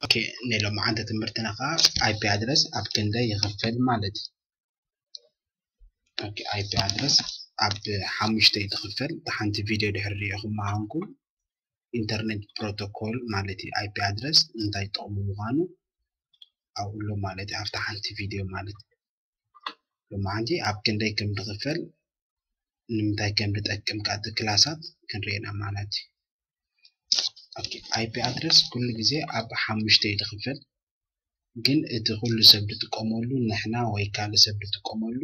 ኦኬ፣ ናይ ሎማዓንቲ ትምህርትና ከዓ IP address ኣብ ክንደይ ይኽፈል ማለት እዩ። ኦኬ፣ IP address ኣብ ሓሙሽተ እዩ ዝኽፈል። እታ ሓንቲ ቪድዮ ድሕሪ ሪኢኹም ምዃንኩም ኢንተርኔት ፕሮቶኮል ማለት እዩ፣ IP address እንታይ ጥቕሙ ምዃኑ ኣብኡ ኣሎ ማለት እዩ፣ ኣብታ ሓንቲ ቪድዮ ማለት እዩ። ሎማዓንቲ ኣብ ክንደይ ከም ዝኽፈል ንምንታይ ከም ዝጠቅም ካቲ ክላሳት ክንሪኤና ማለት እዩ። ኦኬ፣ IP address ኩሉ ግዜ ኣብ ሓሙሽተ እዩ ዝኽፈል፣ ግን እቲ ኩሉ ሰብ ዝጥቀመሉ ንሕና ወይ ካልእ ሰብ ዝጥቀመሉ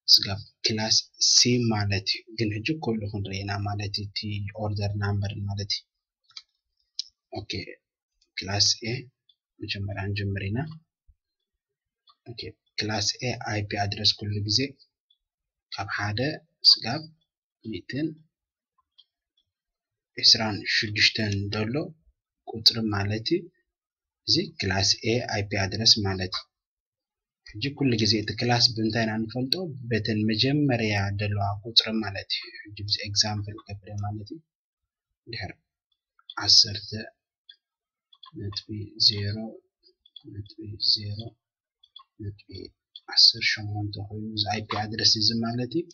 ስጋብ ክላስ C ማለት እዩ። ግን ሕጂ ኩሉ ክንሪኤና ማለት እዩ፣ እቲ ኦርደር ናምበር ማለት እዩ። ኦኬ፣ ክላስ A መጀመርያ ንጀምር ኢና። ኦኬ፣ ክላስ A IP address ኩሉ ግዜ ካብ ሓደ ስጋብ ሚእትን ዕስራን ሽዱሽተን ዘሎ ቁፅሪ ማለት እዩ። እዚ ክላስ A IP address ማለት እዩ። ሕጂ ኩሉ ግዜ እቲ ክላስ ብምንታይ ኢና ንፈልጦ? በተን መጀመርያ ዘለዋ ቁፅሪ ማለት እዩ። ሕጂ ብዚ ኤግዛምፕል ገብረ ማለት እዩ። ድሕር ዓሰርተ ነጥቢ ዜሮ ነጥቢ ዜሮ ነጥቢ ዓሰርተ ሸሞንተ ኮይኑ እዚ IP address እዚ ማለት እዩ።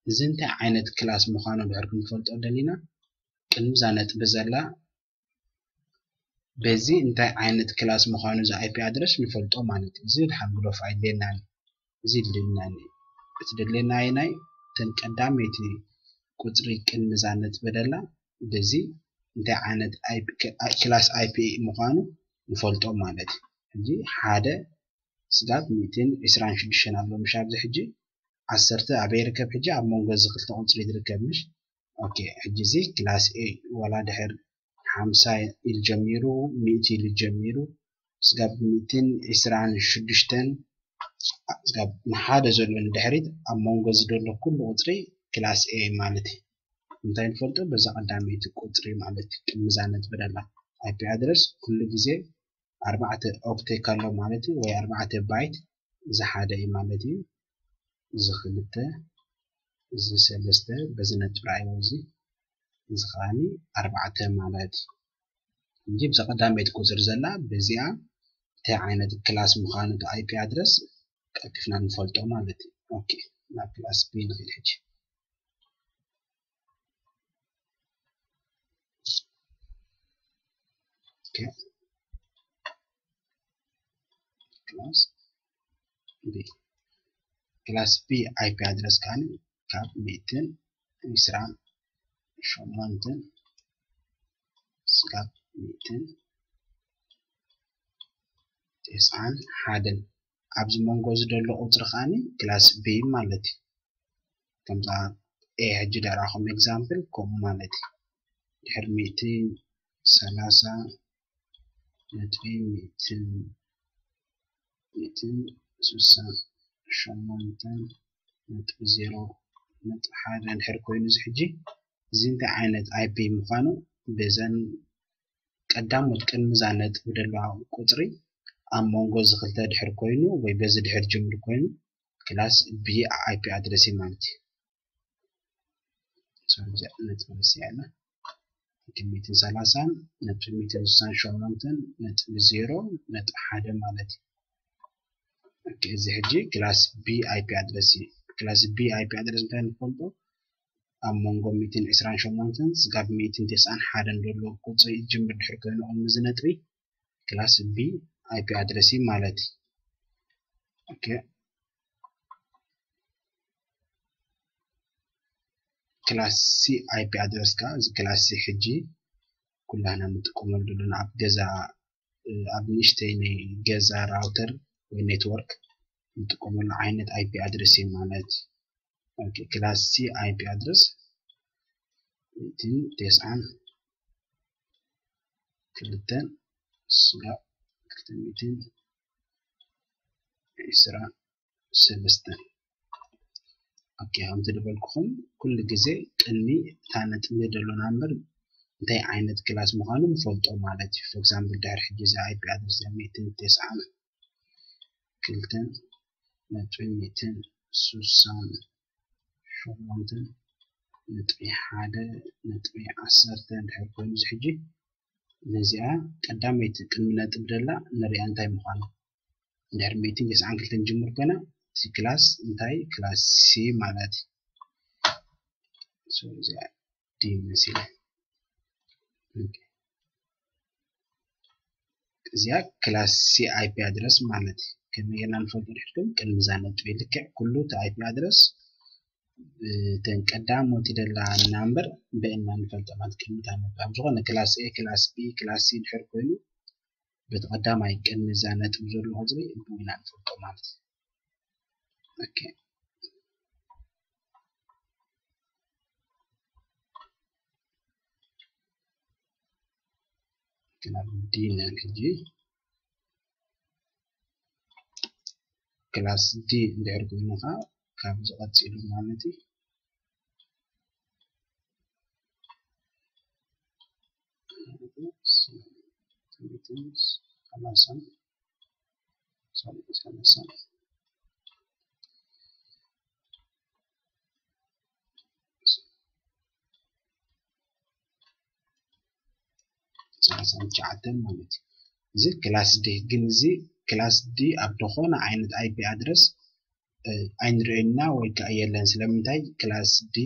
እዚ እንታይ ዓይነት ክላስ ምዃኑ ድሕር ክንፈልጦ ደሊና ቅድሚ እዛ ነጥቢ ዘላ በዚ እንታይ ዓይነት ክላስ ምዃኑ እዚ IP address ንፈልጦ ማለት እዩ። እዚ ድሓን ግደፎ ኣይድልየናን እዩ። እዚ ድልየናን እዩ። እቲ ድልየና ኣየናይ እተን ቀዳመይቲ ቁፅሪ ቅድሚ እዛ ነጥቢ ደላ በዚ እንታይ ዓይነት ክላስ IP ምዃኑ ንፈልጦ ማለት እዩ። ሕጂ ሓደ ስጋብ ሚእትን ዕስራን ሽዱሽተን ኣሎ ምሽ ኣብዚ ሕጂ ዓሰርተ ኣበይ ይርከብ? ሕጂ ኣብ መንጎ እዚ ክልተ ቁፅሪ ዝርከብ ምሽ? ኦኬ፣ ሕጂ እዚ ክላስ A ዋላ ድሕር ሓምሳ ኢሉ ጀሚሩ፣ ሚእቲ ኢሉ ጀሚሩ ስጋብ ሚእትን ዕስራን ሽዱሽተን ስጋብ ንሓደ ዘሎ ንድሕሪት ኣብ መንጎ እዚ ዘሎ ኩሉ ቁፅሪ ክላስ A ማለት እዩ። እንታይ ንፈልጦ? በዛ ቀዳመይቲ ቁፅሪ ማለት እዩ። ቅድሚ እዛ ነጥቢ ደላ IP address ኩሉ ግዜ ኣርባዕተ ኦክቴት ኣሎ ማለት እዩ፣ ወይ ኣርባዕተ ባይት። እዚ ሓደ እዩ ማለት እዩ። እዚ ክልተ፣ እዚ ሰለስተ፣ በዚ ነጥቢ ርኣይዎ፣ እዚ እዚ ከዓኒ ኣርባዕተ ማለት እዩ። እንጂ ብዛ ቀዳመይቲ ቁፅሪ ዘላ በዚኣ እንታይ ዓይነት ክላስ ምዃኑ እቲ IP address ቀልጢፍና ንፈልጦ ማለት እዩ። ኦኬ፣ ናብ ክላስ B ንኽድ ሕጂ። ኦኬ፣ ክላስ B፣ ክላስ B IP address ከዓኒ ካብ ሚእትን ዕስራን ሸሞንተን ስጋብ ሚእትን ተስዓን ሓደን ኣብዚ መንጎ እዚ ዘሎ ቁፅሪ ከዓኒ ክላስ B ማለት እዩ። ከምዛ A ሕጂ ደራኹም ኤግዛምፕል ከምኡ ማለት እዩ። ድሕሪ ሚእትን ሰላሳ ነጥቢ ሚእትን ሚእትን ስሳን ሸሞንተን ነጥቢ ዜሮ ነጥቢ ሓደ እንድሕር ኮይኑ እዚ ሕጂ እዚ እንታይ ዓይነት IP ምዃኑ በዘን ቀዳሞት ቅድሚ እዛ ነጥቢ ዘለዋ ቁፅሪ ኣብ መንጎ እዚ ክልተ ድሕር ኮይኑ ወይ በዚ ድሕር ጅምር ኮይኑ ክላስ B IP address እዩ ማለት እዩ። ሶሪ፣ እዚኣ ነጥቢ ንስያ ኣላ። ሚእትን ሰላሳን ነጥቢ ሚእትን ስሳን ሸሞንተን ነጥቢ ዜሮ ነጥቢ ሓደ ማለት እዩ። ኦኬ፣ እዚ ሕጂ ክላስ B IP address እዩ። ክላስ B IP address እንታይ ንፈልጦ? ኣብ መንጎ ሚእትን ዕስራን ሸሞንተን ስጋብ ሚእትን ተስዓን ሓደን ዘሎ ቁፅሪ ይጅምር ድሕር ኮይኑ ቅድሚ እዚ ነጥቢ ክላስ B IP address እዩ ማለት እዩ። ኦኬ፣ ክላስ C IP address ከዓ እዚ ክላስ C ሕጂ ኩላህና ንጥቀመሉ ዘለና ኣብ ገዛ ኣብ ንእሽተይ ናይ ገዛ ራውተር ወይ ኔትወርክ ንጥቀመሉ ዓይነት IP address እዩ ማለት እዩ። ኦኬ፣ ክላስ C IP address ሚእትን ተስዓን ክልተን ስጋብ ክልተ ሚእትን ዕስራን ሰለስተን። ኦኬ፣ ከምቲ ዝበልኩኹም ኩሉ ግዜ ቅድሚ እታ ነጥቢ ዘሎ ናምበር እንታይ ዓይነት ክላስ ምዃኑ ንፈልጦ ማለት እዩ። For example ድሕሪ ሕጂ እዚ IP address ሚእትን ተስዓን ክልተን ነጥቢ ሚእትን ስሳን ሸሞንተን ነጥቢ ሓደ ነጥቢ ዓሰርተ እንድሕር ኮይኑ እዚ ሕጂ ነዚኣ ቀዳመይቲ ቅድሚ ነጥብ ደላ ንሪኣ እንታይ ምዃኑ። እንድሕር ሚእትን ተስዓን ክልተን ጅምር ኮይና፣ እቲ ክላስ እንታይ? ክላስ ሲ ማለት እዩ። So እዚኣ ዲ መሲለ። ኦኬ። እዚኣ ክላስ ሲ IP ኣድረስ ማለት እዩ። ከመይ ጌርና ንፈልጦ ድሕርኩም? ቅድሚ እዛ ነጥቢ ልክዕ ኩሉ እቲ IP ኣድረስ፣ እተን ቀዳሞት ደላ ናምበር ብእና ንፈልጦ ማለት ቅድሚ እታ ነጥቢ። ኣብ ዝኾነ ክላስ ኤ፣ ክላስ ቢ፣ ክላስ ሲ ድሕር ኮይኑ፣ በቲ ቀዳማይ ቅድሚ እዛ ነጥቢ ዘሎ ቁጽሪ ብኡ ኢና ንፈልጦ ማለት እዩ። ኦኬ። ክላስ ዲ ንብል ሕጂ። ክላስ ዲ እንድሕር ኮይኑ ኸዓ ካብዚ ቀጺሉ ማለት እዩ። ሰላሳን፣ ሰላሳን፣ ሰላሳን ትሽዓተን ማለት እዩ። እዚ ክላስ ዲ፣ ግን እዚ ክላስ ዲ ኣብ ዝኾነ ዓይነት IP ኣድረስ፣ እ፣ ኣይንርእዮና ወይ ከዓ የለን። ስለምንታይ? ክላስ ዲ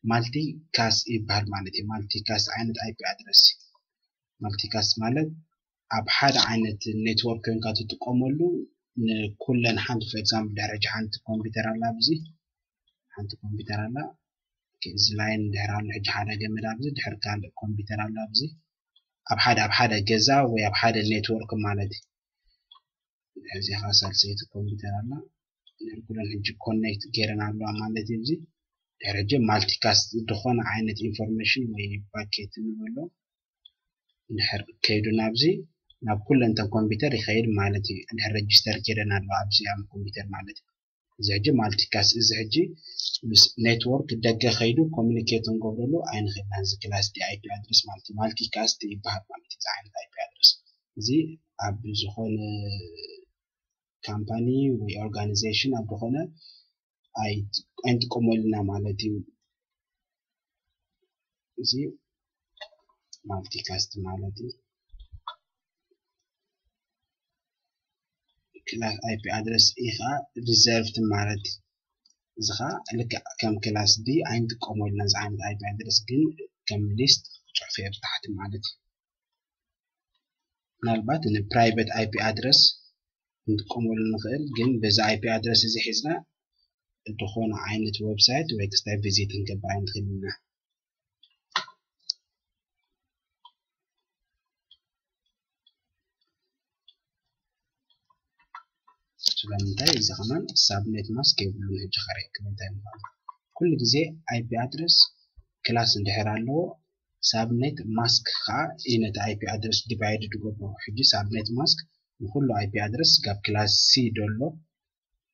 ማልቲ ካስ ይበሃል ማለት እዩ። ማልቲ ካስ ዓይነት IP ኣድረስ እዩ። ማልቲ ካስ ማለት ኣብ ሓደ ዓይነት ኔትወርክ ኮይንካ ትጥቀመሉ፣ ንኩለን ሓንቲ፣ for example፣ ድሕሪ ሕጂ ሓንቲ ኮምፒውተር ኣላ፣ ኣብዚ ሓንቲ ኮምፒውተር ኣላ። ኦኬ፣ እዚ ላይን ድሕር ኣሎ፣ ሕጂ ሓደ ገመድ ኣብዚ፣ ድሕር ካልእ ኮምፒውተር ኣሎ ኣብዚ። ኣብ ሓደ፣ ኣብ ሓደ ገዛ ወይ ኣብ ሓደ ኔትወርክ ማለት እዩ። እዚ ኸዓ ሳልሰይቲ ኮምፒውተር ኣላ። ድሕር ኩለን ሕጂ ኮኔክት ገይረን ኣለዋ ማለት እዩ። እዚ ድሕር ሕጂ ማልቲካስት ዝኾነ ዓይነት ኢንፎርሜሽን ወይ ፓኬት ንበሎ ድሕር ከይዱ ናብዚ፣ ናብ ኩለን እተን ኮምፒውተር ይኸይድ ማለት እዩ። ድሕር ሬጅስተር ገይረን ኣለዋ ኣብዚ ኣብ ኮምፒውተር ማለት እዩ። እዚ ሕጂ ማልቲካስት፣ እዚ ሕጂ ምስ ኔትወርክ ደገ ከይዱ ኮሚኒኬት ክንገብረሉ ኣይንኽእልን። እዚ ክላስ ዲ IP ኣድረስ ማለት እዩ። ማልቲካስት ይበሃል ማለት እዩ። እዚ ዓይነት IP ኣድረስ እዚ ኣብ ዝኾነ ካምፓኒ ወይ ኦርጋናይዜሽን ኣብ ዝኾነ ኣይ-፣ ኣይንጥቀመሉና ማለት እዩ። እዚ ማልቲካስት ማለት እዩ። ክላስ IP ኣድረስ ኢ ኸዓ ሪዘርቭድ ማለት እዩ። እዚ ኸዓ ልክዕ ከም ክላስ ዲ ኣይንጥቀመሉና፣ እዚ ዓይነት IP ኣድረስ ግን ከም ሊስት ጽሑፍ ኣብ ታሕቲ ማለት እዩ። ምናልባት ንፕራይቬት IP ኣድረስ ክንጥቀመሉ ንኽእል፣ ግን በዚ IP ኣድረስ እዚ ሒዝና ዝኾነ ዓይነት ዌብሳይት ወይ ክስታይ ቪዚት ክንገብር ኣይንኽእልን ኢና። ስለምንታይ? እዚ ከማን ሳብኔት ማስክ የብሉን። ሕጂ ከርእየኩም እንታይ ምዃኑ። ኩሉ ግዜ IP ኣድረስ ክላስ እንድሕር ኣለዎ፣ ሳብኔት ማስክ ከዓ እዩ ነቲ IP ኣድረስ ዲቫይድ ዝገብሮ። ሕጂ ሳብኔት ማስክ ንኩሉ IP ኣድረስ ካብ ክላስ ሲ ደሎ፣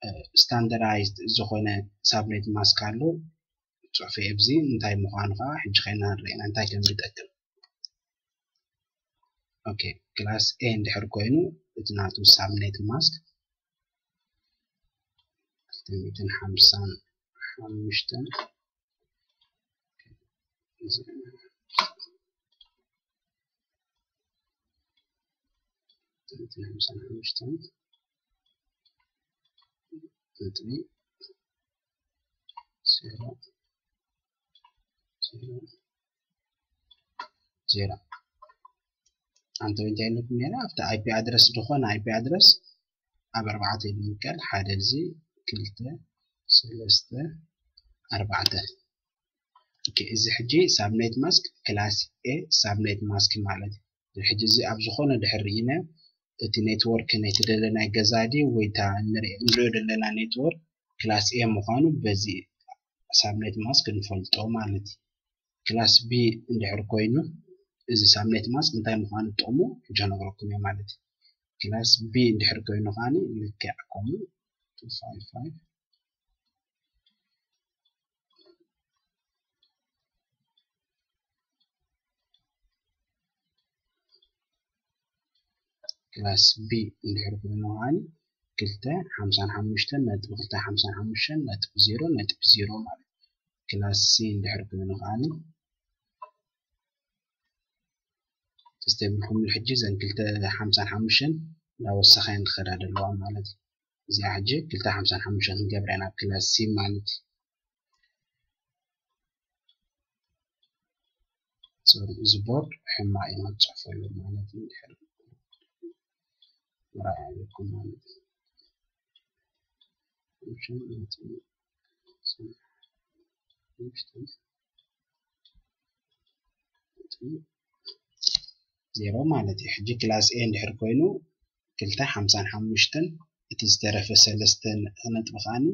እ፣ ስታንዳርዳይዝድ ዝኾነ ሳብኔት ማስክ ኣሎ። ጽሑፈይ ኣብዚ እንታይ ምዃኑ ከዓ ሕጂ ኸይና ንርኢ ኢና፣ እንታይ ከም ዝጠቅም። ኦኬ፣ ክላስ ኤ እንድሕር ኮይኑ እቲ ናቱ ሳብኔት ማስክ ክልተ ሚእትን ሓምሳን ሓሙሽተን ሓምሳን ሓሙሽተን ነጥቢ ዜሮ ዜሮ ዜሮ። ኣንተ እንታይ ኢልኩም ነይራ? ኣብቲ IP ኣድረስ ዝኾነ IP ኣድረስ ኣብ ኣርባዕተ ይምቀል፣ ሓደ እዚ፣ ክልተ፣ ሰለስተ፣ ኣርባዕተ። ኦኬ፣ እዚ ሕጂ ሳብኔት ማስክ ክላስ ኤ ሳብኔት ማስክ ማለት እዩ። ሕጂ እዚ ኣብ ዝኾነ ድሕር ርኢነ እቲ ኔትወርክ ናይቲ ደለናይ ገዛ ድዩ ወይ እታ ንሪኦ፣ ንሪኦ ዘለና ኔትወርክ ክላስ ኤ ምዃኑ በዚ ሳብኔት ማስክ ንፈልጦ ማለት እዩ። ክላስ ቢ እንድሕር ኮይኑ እዚ ሳብኔት ማስክ እንታይ ምዃኑ ጥቕሙ ሕጂ ነግረኩም እየ ማለት እዩ። ክላስ ቢ እንድሕር ኮይኑ ከዓኒ ልክዕ ከምኡ two five five ክላስ ቢ እንድሕር ኮይኑ ከዓኒ ክልተ ሓምሳን ሓሙሽተን ነጥቢ ክልተ ሓምሳን ሓሙሽተን ነጥቢ ዜሮ ነጥቢ ዜሮ ማለት እዩ። ክላስ ሲ እንድሕር ኮይኑ ከዓኒ ተስተብልኩም ሕጂ እዘን ክልተ ሓምሳን ሓሙሽተን እናወሰኻ እየን ዝኸዳ ዘለዋ ማለት እዩ። እዚኣ ሕጂ ክልተ ሓምሳን ሓሙሽተን ክንገብራ ኢና ኣብ ክላስ ሲ ማለት እዩ። ሶሪ፣ እዚ ቦርድ ሕማቕ ኢና ንፅሕፈሉ ማለት እዩ። ድሕሪ ምርኣይ ኣለኩም ማለት እዩ። ዜሮ ማለት እዩ። ሕጂ ክላስ ኤ እንድሕር ኮይኑ ክልተ ሓምሳን ሓሙሽተን እቲ ዝተረፈ ሰለስተ ነጥቢ ከዓኒ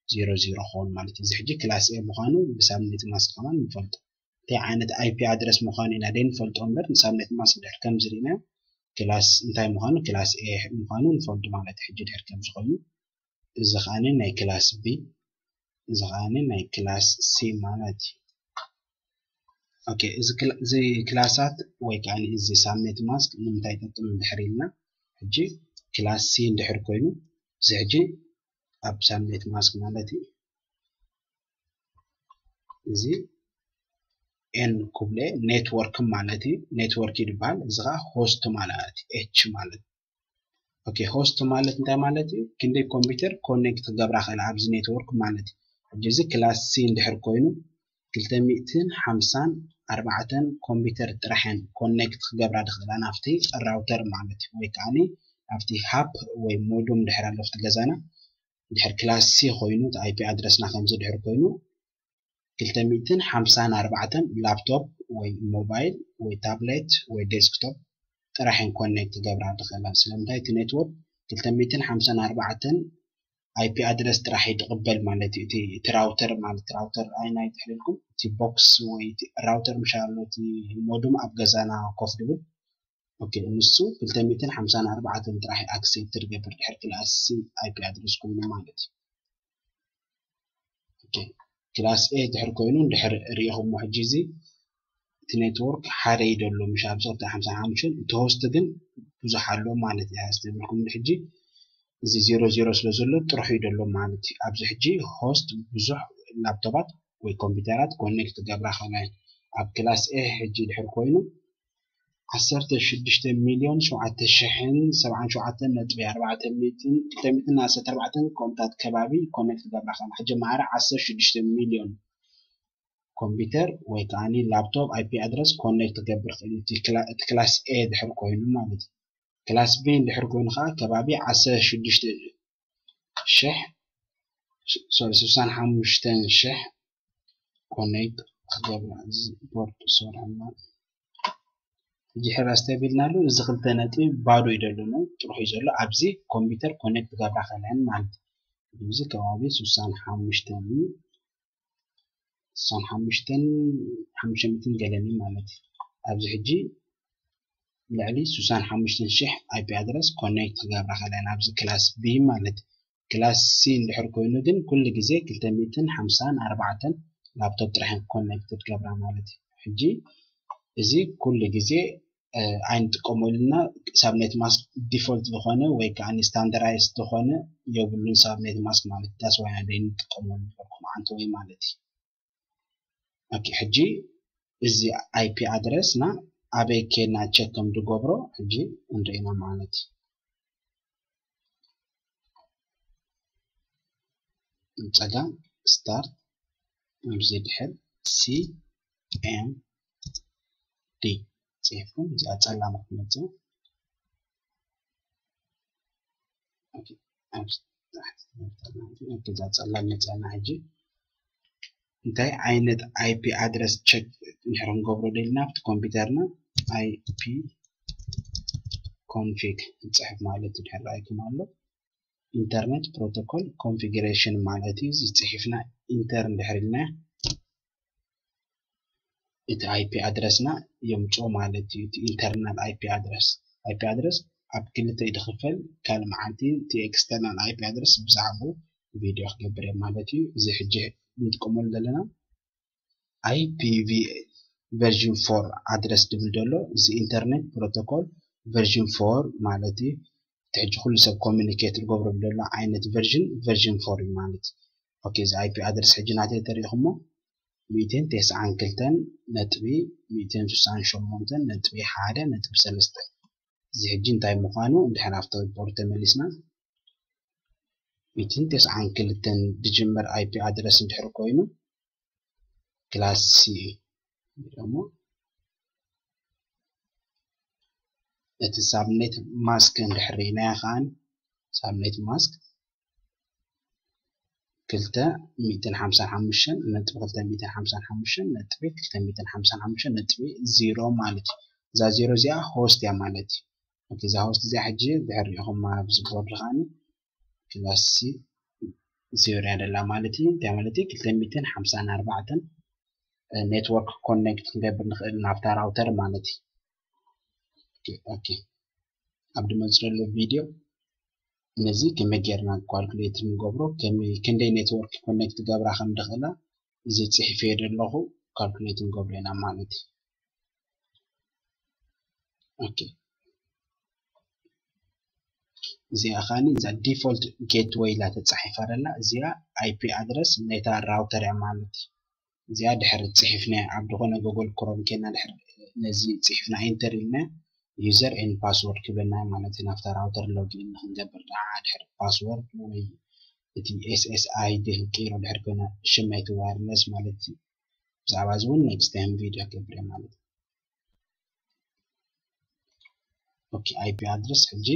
ዜሮ ዜሮ ክኸውን ማለት እዩ። እዚ ሕጂ ክላስ ኤ ምዃኑ ብሳብኔት ማስክ ከማን ንፈልጦ። እንታይ ዓይነት ኣይፒ ኣድረስ ምዃኑ ኢና ደይንፈልጦ እምበር ንሳብኔት ማስክ ድሕር ከምዚ ርኢና ክላስ እንታይ ምዃኑ ክላስ ኤ ምዃኑ ንፈልጡ ማለት እዩ። ሕጂ ድሕር ከምዚ ኮይኑ እዚ ከዓኒ ናይ ክላስ ቢ፣ እዚ ከዓኒ ናይ ክላስ ሲ ማለት እዩ። ኦኬ፣ እዚ ክላ- እዚ ክላሳት ወይ ከዓ እዚ ሳብኔት ማስክ ንምንታይ ይጠቅም እንድሕር ኢልና ሕጂ ክላስ ሲ እንድሕር ኮይኑ እዚ ሕጂ ኣብ ሳብኔት ማስክ ማለት እዩ። እዚ ኤን ክብለ ኔትወርክ ማለት እዩ። ኔትወርክ ይበሃል። እዚ ከዓ ሆስት ማለት እዩ። ኤች ማለት ኦኬ፣ ሆስት ማለት እንታይ ማለት እዩ? ክንደይ ኮምፒውተር ኮኔክት ክገብራ ክእል ኣብዚ ኔትወርክ ማለት እዩ። ሕጂ እዚ ክላስ ሲ እንድሕር ኮይኑ ክልተ ሚእትን ሓምሳን ኣርባዕተን ኮምፒውተር ጥራሕ እየን ኮኔክት ክገብራ ዝኽእላ ናብቲ ራውተር ማለት እዩ። ወይ ከዓ ናብቲ ሃብ ወይ ሞዱም ድሕር ኣሎ ኣብቲ ገዛና ድሕር ክላስ ሲ ኮይኑ እቲ ኣይፒ ኣድረስና ከምዚ ድሕር ኮይኑ ክልተ ሚእትን ሓምሳን ኣርባዕተን ላፕቶፕ ወይ ሞባይል ወይ ታብሌት ወይ ዴስክቶፕ ጥራሕ እየን ኮኔክት ክገብራ ዝኽእላ። ስለምንታይ እቲ ኔትወርክ ክልተ ሚእትን ሓምሳን ኣርባዕተን ኣይፒ ኣድረስ ጥራሕ እዩ ዝቕበል ማለት እዩ። እቲ እቲ ራውተር ማለት ራውተር ኣይና ይትሕልልኩም እቲ ቦክስ ወይ እቲ ራውተር ምሻ ኣሎ እቲ ሞዱም ኣብ ገዛና ኮፍ ድብል ኦኬ፣ ንሱ ክልተ ሚእትን ሓምሳን ኣርባዕተን ጥራሕ ኣክሴፕት ዝገብር ድሕር ክላስ ሲ ኣይፒ ኣድረስ ኮይኑ ማለት እዩ። ኦኬ፣ ክላስ ኤ ድሕር ኮይኑ ድሕር ርኢኹሞ ሕጂ እዚ እቲ ኔትወርክ ሓደ እዩ ዘሎ ምሽ ኣብዚ ክልተ ሓምሳን ሓሙሽተን እቲ ሆስት ግን ብዙሕ ኣሎ ማለት እዩ። ዝተብልኩም ሕጂ እዚ ዜሮ ዜሮ ስለ ዘሎ ጥርሑ እዩ ዘሎ ማለት እዩ። ኣብዚ ሕጂ ሆስት ብዙሕ ላፕቶፓት ወይ ኮምፒውተራት ኮኔክት ገብራ ከላይ ኣብ ክላስ ኤ ሕጂ ድሕር ኮይኑ ዓሰርተ ሽዱሽተ ሚልዮን ሸውዓተ ሽሕን ሰብዓን ሸውዓተን ነጥቢ ኣርባዕተ ሚእትን ክልተ ሚእትን ዓሰርተ ኣርባዕተን ከምኡታት ከባቢ ኮኔክት ገብራ ከላ ሕጂ ማዕረ ዓሰርተ ሽዱሽተ ሚልዮን ኮምፒውተር ወይ ከዓ ላፕቶፕ ኣይፒ ኣድረስ ኮኔክት ክገብር ክእል እዩ። እቲ ክላስ ኤ ድሕር ኮይኑ ማለት እዩ። ክላስ ቢ እንድሕር ኮይኑ ከዓ ከባቢ ዓሰርተ ሽዱሽተ ሽሕ ሶሪ ስሳን ሓሙሽተን ሽሕ ኮኔክት ክገብራ እዚ ቦርድ ሶሪ ሕጂ ሕራስ ተቢልና ኣሎ። እዚ ክልተ ነጥቢ ባዶ እዩ ዘሎ ነው ጥርሑ እዩ ዘሎ ኣብዚ ኮምፒውተር ኮኔክት ክገብራ ከለን ማለት እዩ። እዚ ከባቢ ስሳን ሓሙሽተን እዩ። ስሳን ሓሙሽተን ሓሙሽተ ሚእትን ገለን እዩ ማለት እዩ። ኣብዚ ሕጂ ልዕሊ ስሳን ሓሙሽተን ሽሕ ኣይፒ ኣድረስ ኮኔክት ክገብራ ከለን ኣብዚ ክላስ ቢ ማለት እዩ። ክላስ ሲ እንድሕር ኮይኑ ግን ኩሉ ግዜ ክልተ ሚእትን ሓምሳን ኣርባዕተን ላፕቶፕ ጥራሕ ኮኔክት ትገብራ ማለት እዩ። ሕጂ እዚ ኩሉ ግዜ ኣይንጥቀመሉና ሳብኔት ማስክ ዲፎልት ዝኾነ ወይ ከዓ ስታንዳርዳይዝ ዝኾነ የብሉን ሳብኔት ማስክ ማለት ዳስ ዋይ ኣደ ንጥቀመሉ ነበርኩም ዓንተ ወይ ማለት እዩ። ኦኬ፣ ሕጂ እዚ ኣይፒ ኣድረስና ኣበይ ኬድና ቸክ ከም ዝገብሮ ሕጂ እንርእና ማለት እዩ። ጸጋም ስታርት ኣብዚ ድሕር ሲ ኤም ዲ ጽሒፍኩም እዚኣ ጸላም ክትመጽእ እዛ ጸላም መጽኣና ሕጂ እንታይ ዓይነት ኣይፒ ኣድረስ ቸክ እንድሕር ክንገብሮ ደልና ኣብቲ ኮምፒውተርና ኣይፒ ኮንፊግ ንጽሕፍ ማለት እዩ። ድሕር ኣይኩም ኣሎ ኢንተርኔት ፕሮቶኮል ኮንፊግሬሽን ማለት እዩ። ዝጽሒፍና ኢንተር እንድሕር ኢልና እቲ ኣይፒ ኣድረስና የምጽኦ ማለት እዩ። እቲ ኢንተርናል ኣይፒ ኣድረስ ኣይፒ ኣድረስ ኣብ ክልተ ይድኽፈል። ካልእ መዓልቲ እቲ ኤክስተርናል ኣይፒ ኣድረስ ብዛዕባኡ ቪድዮ ክገብር እየ ማለት እዩ። እዚ ሕጂ እንጥቀመሉ ዘለና ኣይፒቪ ቨርዥን ፎር ኣድረስ ድብል ዘሎ እዚ ኢንተርኔት ፕሮቶኮል ቨርዥን ፎር ማለት እዩ። እቲ ሕጂ ኩሉ ሰብ ኮሚኒኬት ዝገብረሉ ዘሎ ዓይነት ቨርዥን ቨርዥን ፎር እዩ ማለት እዩ። ኦኬ፣ እዚ ኣይፒ ኣድረስ ሕጂ ናተይ ተሪኢኹሞ ሚእትን ተስዓን ክልተን ነጥቢ ሚእትን ስሳን ሸሞንተን ነጥቢ ሓደ ነጥቢ ሰለስተ። እዚ ሕጂ እንታይ ምዃኑ እንድሕር ኣብቲ ሪፖርት ተመሊስና ሚእትን ተስዓን ክልተን ዝጅምር IP ኣድረስ እንድሕር ኮይኑ ክላስ C እዩ። እሞ እቲ ሳብኔት ማስክ እንድሕር ርኢናዮ ከኣ ሳብኔት ማስክ ክልተ ሚእትን ሓምሳን ሓሙሽተን ነጥቢ ክልተ ሚእትን ሓምሳን ሓሙሽተን ነጥቢ ክልተ ሚእትን ሓምሳን ሓሙሽተን ነጥቢ ዜሮ ማለት እዩ። እዛ ዜሮ እዚኣ ሆስት እያ ማለት እዩ። ኦኬ፣ እዛ ሆስት እዚኣ ሕጂ ድሕር ሪኢኹማ ኣብዚ ቦርድ ከኣ ክላስ C ዜሮ እያ ደላ ማለት እዩ። እንታይ ማለት እዩ? ክልተ ሚእትን ሓምሳን ኣርባዕተን ኔትወርክ ኮኔክት ክንገብር ንኽእል ናብታ ራውተር ማለት እዩ። ኦኬ፣ ኦኬ። ኣብ ድመጽእ ዘሎ ቪድዮ ነዚ ከመይ ጌርና ካልኩሌት ንገብሮ፣ ከመይ፣ ክንደይ ኔትወርክ ኮኔክት ገብራ ከም ድኽእላ እዚ ጽሒፈዮ ዘለኹ ካልኩሌት ንገብሮ ኢና ማለት እዩ። ኦኬ። እዚኣ ኻኒ እዛ ዲፎልት ጌትወይ ኢላ ተጻሒፋ ደላ፣ እዚኣ IP ኣድረስ ናይታ ራውተር እያ ማለት እዩ። እዚኣ ድሕር ጽሒፍና ኣብ ዝኾነ ጉግል ክሮም ኬና ድሕር ነዚ ጽሒፍና ኤንተር ኢልና ዩዘር ኤንድ ፓስወርድ ክብለና ማለት እዩ። ናብታ ራውተር ሎጊን ንክንገብር ደኣ ድሕር ፓስወርድ ወይ እቲ SSID ክንቅይሮ ድሕር ኮይና ሽም ናይቲ ዋየርለስ ማለት እዩ። ብዛዕባ እዚ እውን ኔክስት ታይም ቪድዮ ክገብር እየ ማለት እዩ። ኦኬ፣ IP ኣድረስ ሕጂ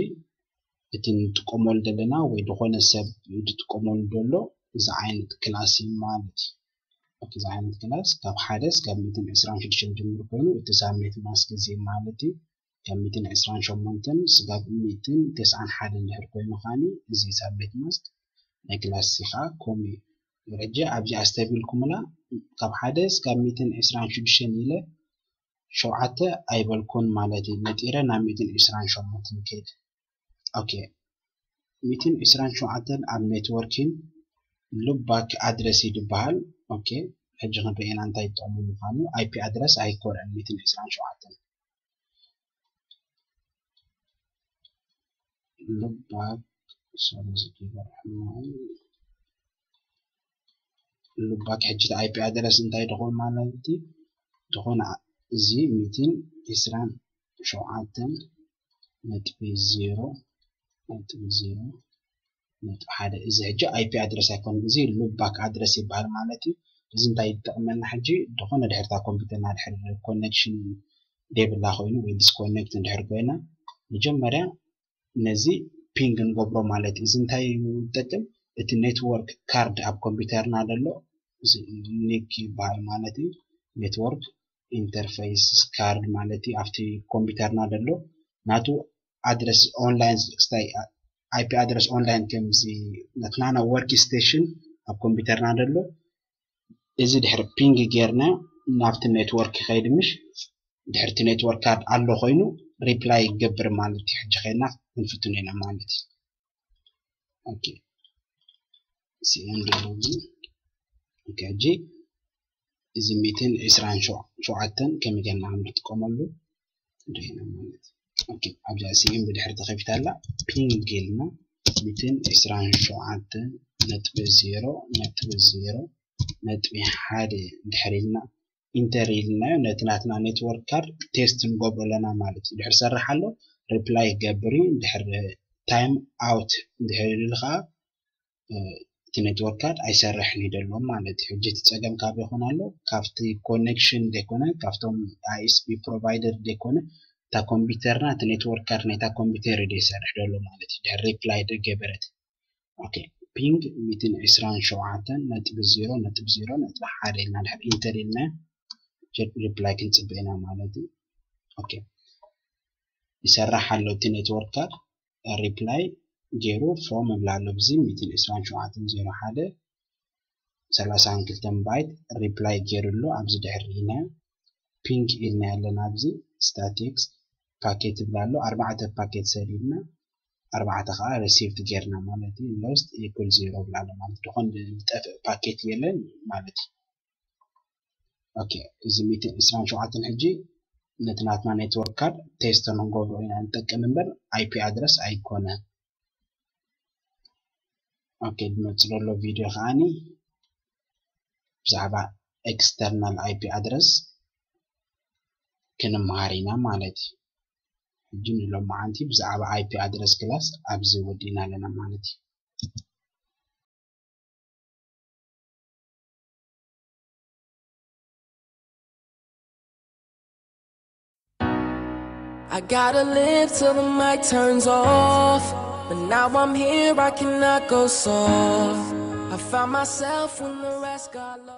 እቲ ንጥቀመሉ ዘለና ወይ ዝኾነ ሰብ ዝጥቀመሉ ዘሎ እዚ ዓይነት ክላስ እዩ ማለት እዩ። ኦኬ፣ እዚ ዓይነት ክላስ ካብ ሓደ እስካብ ሚእትን ዕስራን ሽዱሽተን ጅምር ኮይኑ እቲ ሳብኔት ማስክ እዚ ማለት እዩ። ካብ ሚእትን ዕስራን ሸሞንተን ስጋብ ሚእትን ተስዓን ሓደን ድሕር ኮይኑ ከኣኒ እዚ ሳብኔት ማስክ ናይ ክላስ C ከዓ ከምኡ እዩ። ሕጂ ኣብዚ ኣስተብሂልኩምላ ካብ ሓደ እስካብ ሚእትን ዕስራን ሽዱሽተን ኢለ ሸውዓተ ኣይበልኩን ማለት እዩ። ነጢረ ናብ ሚእትን ዕስራን ሸሞንተን ከይደ። ኦኬ፣ ሚእትን ዕስራን ሸውዓተን ኣብ ኔትወርኪን ሉፕባክ ኣድረስ እዩ ዝበሃል። ኦኬ፣ ሕጂ ክንርኢ ኢና እንታይ ይጠቕሙ ምዃኑ። IP ኣድረስ ኣይኮነን ሚእትን ዕስራን ሸውዓተን። ሉፕባክ፣ ሶሪ፣ እዚ ኪቦርድ ሕማቕ እዩ። ሉፕባክ ሕጂ እቲ IP ኣድረስ እንታይ ድኾን ማለት እዩ? ድኾን ኣ-፣ እዚ ሚእትን ዕስራን ሸውዓተን ነጥቢ ዜሮ ነጥቢ ዜሮ ነጥቢ ሓደ፣ እዚ ሕጂ IP ኣድረስ ኣይኮነን፣ እዚ ሉፕባክ ኣድረስ ይበሃል ማለት እዩ። እዚ እንታይ ይጠቕመና ሕጂ? ድኾነ ድሕርታ ኮምፒውተርና ድሕር ኮኔክሽን ደይብላ ኮይኑ ወይ ዲስኮኔክት እንድሕር ኮይና መጀመርያ ነዚ ፒንግ ንገብሮ ማለት እዩ። እዚ እንታይ ይጠቅም? እቲ ኔትወርክ ካርድ ኣብ ኮምፒውተርና ዘሎ እዚ ኒክ ይበሃል ማለት እዩ። ኔትወርክ ኢንተርፌስ ካርድ ማለት እዩ። ኣብቲ ኮምፒውተርና ዘሎ ናቱ ኣድረስ ኦንላይን ስታይ IP ኣድረስ ኦንላይን ከምዚ ናትናና ወርክ ስቴሽን ኣብ ኮምፒውተርና ዘሎ እዚ ድሕሪ ፒንግ ጌርና ናብቲ ኔትወርክ ይኸይድ ምሽ ድሕርቲ ኔትወርክ ካርድ ኣሎ ኮይኑ ሪፕላይ ይገብር ማለት እዩ። ሕጂ ኸይድና ክንፍትኖ ኢና ማለት እዩ። ኦኬ፣ ሲኤም ዲሎጂ። ኦኬ፣ ሕጂ እዚ ሚእትን ዕስራን ሸውዓተን ከመይ ጌርና ከም ንጥቀመሉ ንርኢ ኢና ማለት እዩ። ኦኬ፣ ኣብዛ ሲኤም ብድሕሪ ተኸፊታ ኣላ፣ ፒንግ ኢልና ሚእትን ዕስራን ሸውዓተን ነጥቢ ዜሮ ነጥቢ ዜሮ ነጥቢ ሓደ ድሕሪ ኢልና ኢንተር ኢልናዮ ነቲ ናትና ኔትወርክ ካርድ ቴስት ንገብሮ ኣለና ማለት እዩ። ድሕር ሰራሕ ኣሎ ሪፕላይ ይገብር እዩ። ድሕር ታይም ኣውት እንድሕር ኢሉ ከዓ እቲ ኔትወርክ ካርድ ኣይሰርሕን እዩ ደሎ ማለት እዩ። ሕጂ እቲ ጸገም ካብ ይኹን ኣሎ ካብቲ ኮኔክሽን ዘይኮነ ካብቶም ISP ፕሮቫይደር ዘይኮነ እታ ኮምፒውተርና እቲ ኔትወርክ ካርድ ናይታ ኮምፒውተር እዩ ዘይሰርሕ ደሎ ማለት እዩ። ድሕር ሪፕላይ ደገበረት ኦኬ፣ ፒንግ ሚእትን ዕስራን ሸውዓተን ነጥቢ ዜሮ ነጥቢ ዜሮ ነጥቢ ሓደ ኢልና ድሕር ኢንተር ኢልና ሪፕላይ ክንጽበ ኢና ማለት እዩ። ኦኬ፣ ይሰርሕ ኣሎ እቲ ኔትወርክ ካርድ ሪፕላይ ገይሩ ፍሮም ይብላ ኣሎ። ብዚ ሚእትን ዕስራን ሸውዓተን ዜሮ ሓደ ሰላሳን ክልተን ባይት ሪፕላይ ገይሩ ኣሎ። ኣብዚ ድሕር ኢልና ፒንግ ኢልና ኣለና። ኣብዚ ስታቲክስ ፓኬት ይብላ ኣሎ። ኣርባዕተ ፓኬት ሰዲድና ኣርባዕተ ከዓ ሪሲቭድ ጌርና ማለት እዩ። ሎስት ኢኩል ዜሮ ብላ ኣሎ ማለት ድኾን ዝጠፍእ ፓኬት የለን ማለት እዩ። ኦኬ፣ እዚ ሚእትን ዕስራን ሸውዓተን ሕጂ ነቲ ናትና ኔትወርክ ካርድ ቴስት ንገብሮ ኢና ንጠቅም እምበር IP ኣድረስ ኣይኮነን። ኦኬ፣ ዝመጽእ ዘሎ ቪድዮ ከዓኒ ብዛዕባ external IP address ክንመሃር ኢና ማለት እዩ። ሕጂ ንሎማዓንቲ ብዛዕባ IP address class ኣብዚ ወዲእና ኣለና ማለት እዩ። I gotta live till the mic turns off. But now I'm here, I cannot go soft. I found myself when the rest got lost.